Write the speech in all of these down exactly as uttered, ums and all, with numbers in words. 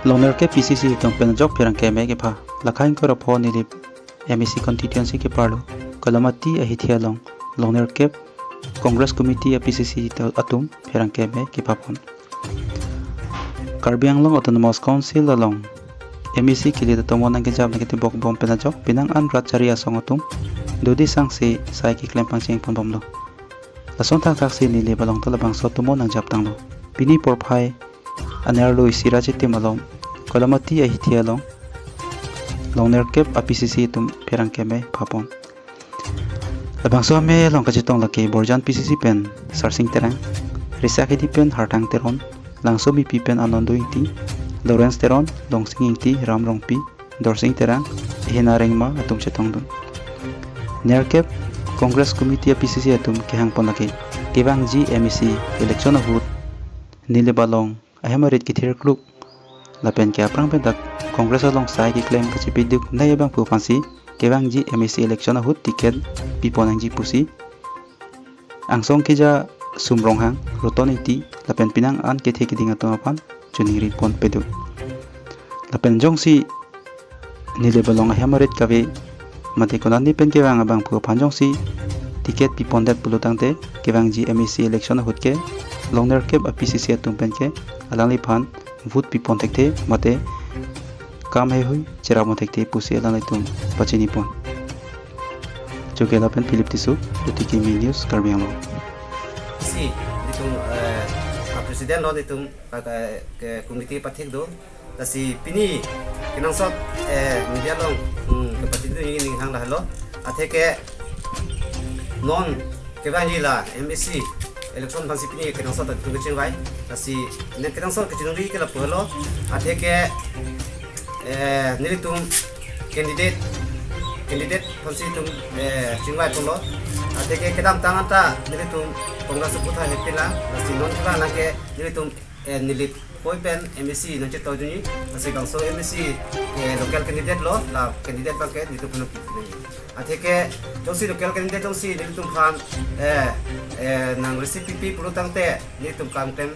Longnerkep P C C atum pen ajok pherangke me kepha. Lakha ingkoi ra pho Nilip M A C constituency keparlo Koilamati ahithi along Longnerkep Congress Committee a P C C atum pherangke me kephapon. Karbi Anglong Autonomous Council along M A C kilit atomo nangkejap nangketebok bom pen ajok penang an rat chari asong atum dodi sangse sai keklem pangcheng ponbomlo. Lason thakthak si Nilip along ta labangso atomo nangjaptanglo. Pini porphai anerlo isi ra chitim along Koilamati ahithi along Longnerkep a P C C atum pherangke me phapon. Labangso ame along kachetong lake Borjan P C C pen Sarsing Terang, Risakhidi pen Hartang Teron, Langsomipi pen Anando Ingti, Lawrence Teron, Dongsing Ingti, Ram Rongpi, Dorsing Terang, Hena Rengma atum chetongdun. Nerkep Congress Committee a P C C atum kehangpon lake kevangji M A C election ahut Nilip along ahem arit kethir kluk lapen ke aphrang pen dak Congress along sai keklem kachepeduk nai abangphu aphansi kevangji M A C election ahut ticket pipon nangji pusi angsong keja Sum Ronghang, Roton Ingti lapen penang an kethe keding atum aphan choningri ponpeduk. Lapen jongsi Nilip along ahem arit kave mate konatne pen kevang abangphu aphan jongsi ticket pipondet pulo tangte kevangji M A C election ahut ke Longnerkep a P C C atum pen ke alangliphan vote pipon thekthe mate kam heihui cherapon thekthe pusi alanglitum pachinipon. Chokela pen Philip Tisso, Luti Kimi News, Karbi Anglong. Si, itum, eh, a president lo itum, ka, ka, ke committee pathik do. Lasi pini kenangsot, eh, media along, hmm, kepatidun ini ning hang lahelo. Atheke non kevangji la M A C election aphansi pini kenangsot atum kechingvai. Lasi ne kenangsot kechiningri ke lapu helo. Atheke, eh, nelitum candidate, candidate aphansi itum, eh, chingvai ponlo. Atheke kedamtang anta nelitum Congress aphuthak hepinlang. Lasi non kevang nangke nelitum eh, Nilip koi pen M A C nangchetongdunji, lasi bangso M A C, eh, local candidate lo, la candidate abangke nelitum aphan pi nangji. Atheke jongsi local candidate jongsi nelitum aphan, eh, eh, nang receive pipi pulo tangte nelitum kam klem,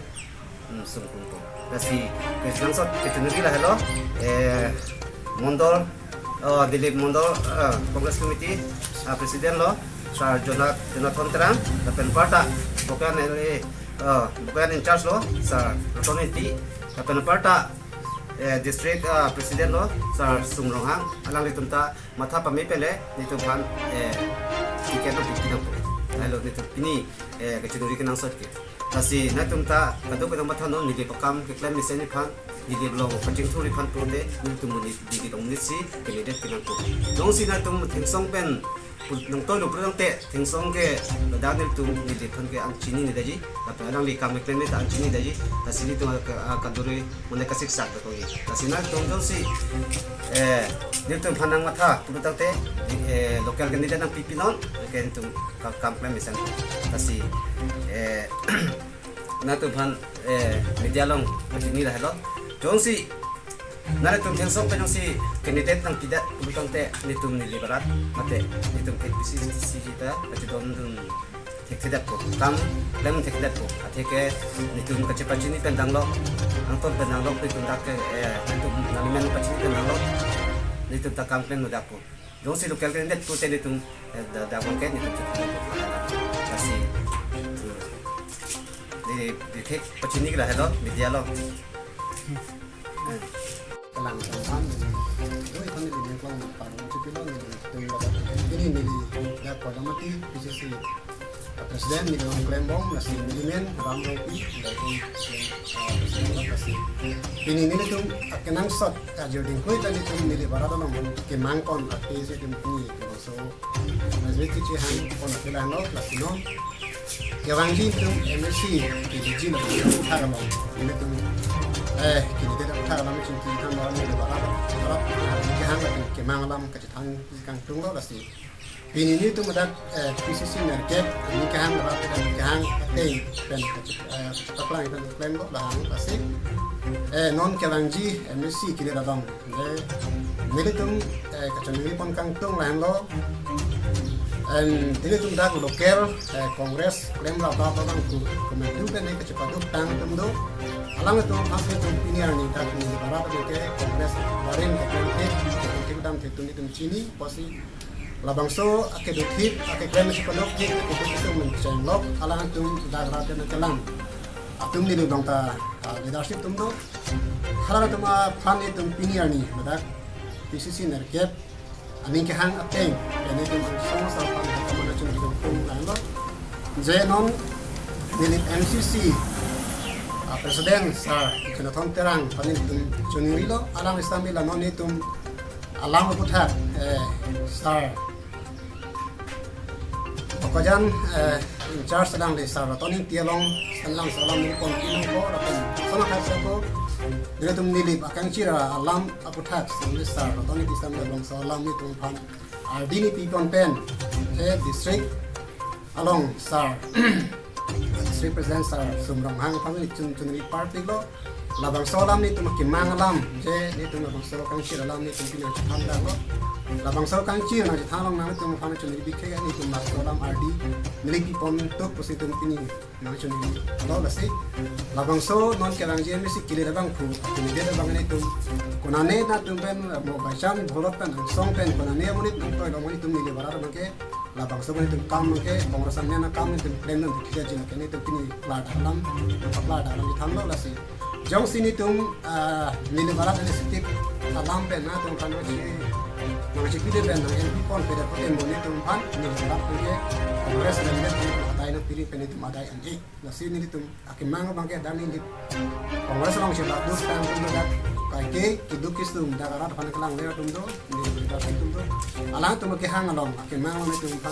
hmm, sungkun po. Lasi kenangsot kechiningri lahelo, eh, Mondol, oh, Nilip Mondol, eh, Congress Committee, ah, President lo, Sir Jona-, Jonathan Terang, lapen parta Bokajan L A, eh, Bokajan in charge lo, Sir Roton Ingti, lapen parta, eh, District, eh, President lo, Sir Sum Ronghang, alanglitum ta matha pame pele, nelitum aphan, eh, ticket lo pipinang po. Lahelo nelitum pini, eh, kechiningri kenangsot ke. Lasi nangtum ta kadokave matha non Nilip akam keklem mesen aphan, Nilip along kachingthur aphan pulote, nelitum monit Nilip along monit si candidate pinangpo. Jongsi nangtum thengsong pen pu-, nangtoi lo pulo tangte, thengsong ke ladak nelitum Nilip aphan ke angchini ni daji, lapen alangli kam keklem ta angchini daji, lasi nelitum ka, ka, kaduri mane kasiksak bekogi. Lasi nangtum jongsi, eh, nelitum aphan nangmatha pulo tangte, eh, local candidate nangpipi non, ke nelitum ka-, kam klem mesen. Lasi, eh, nangtum aphan, eh, media along pachini lahelo. Jongsi nangtum thengsong pen jongsi candidate nangpidet pulo tangte nelitum Nilip arat mate nelitum A P C C ta kachedondun thekthedetpo, kam klem thekthedetpo. Atheke nelitum kachepachini pen danglo, angton pen danglo, nelitum dak ke, eh, nelitum nangmen pachini pen danglo, nelitum ta kam klem nodakpo. Jongsi local candidate pulote nelitum, eh, da, da bangke nelitum chukun. Lasi, hmm. Di, di thek pachini ke lahelo, media along. Eh. Kelang kelang. Doi kami di Ningklong Parung Cipilo, nelitum ladak. Ini neli, ya, Koilamati P C C President neli along klembom, lasi nelimen Ram Rongpi, dari, eh, President lo, lasi. Pini nelitum, ah, kenangsot, ah, joding koi tadi tum neli barat along kemangkon, ah, P C C tum pini, kebangso, mas beti ci hang, pon apilan lo, lasi non. Kevangji tum M A C, kediji lo, thak along. Nelitum, eh, kediji lo, thak along, chinti hang lo, neli barat, barat, ah, kehang lo, kemang alam, kachethan, kangtung lo, lasi. Pini nelitum ladak, eh, P C C Nerkep, neli kehang ladak, neli kehang ateng pen, eh, kaplang pen klem lo lahang asik. Eh, non kevangji M A C kilit along. De, nelitum, eh, kachiningri pon kangtung lahelo. En nelitum dak local, eh, Congress klem ladak abang ku, komandu pen kachepaduk tang atum do. Alangtum aphan si itum pini arni dak Nilip arat abangke Congress barim keklem thek, keklem thek dam thek atum itum chini, pusi labangso akedo thek, akeklem si kodok thek, akedo thek itum mencheng lok, alangtum dak rat nangkelang atum Nilip along ta, ah, leadership atum do. Halatum aphan itum pini arni ladak P C C nerkep aning kehang ateng, pen itum song sa pan haka mana chun itum tung lang lo. Je non Nilip M C C, ah, President Sir Jonathan Terang aphan itum chunri lo, alang istam bila non itum alam aputhak, eh, Sir Bokajan, eh, in charge alangli Sir Ratan Engti along, selang salam ni pon kinong ko, lapen sama kai ko, nelitum Nilip akangchir alam aputhak, selang Sir Ratan Engti selang labangso alam itum aphan ardi ni pipon pen, eh, district along Sir, District President Sir Sum Ronghang aphan chun chunri party lo. Labangso alam nelitum akemang alam, je nelitum labangso kangchir alam nelitum pini nangchethan dang lo. Labangso kangchir nangchethan along nangtum aphan chunri bikhe nelitum labangso alam ardi neli pipon tuk pusi itum pini nangchunri lo lasi. Labangso non kelang je misi kili labang phu, kili de labang nelitum. Konane nangtum pen mo baicham bolot pen song pen konane monit nangtoi lo nelitum Nilip arat abangke. Labangso nelitum kam ke Congress an nangkam nelitum plan nang dikhe jin ke nelitum pini ladaklam, ladaklam than lo lasi. Jongsi nelitum, ah, Nilip arat initiative alam pen nangtum kan si nangsi pide pen nang M P pon pede pon nelitum aphan Nilip arat ke Congress dan dia adai nangpiri pen nelitum adai an ik. Lasi nelitum akemang abangke dak Nilip Congress along si dak dus tang tum dak kaike keduk kesung dak arat aphan kelang le atum do, Nilip dak atum do. Alangtum kehang along akemang nelitum aphan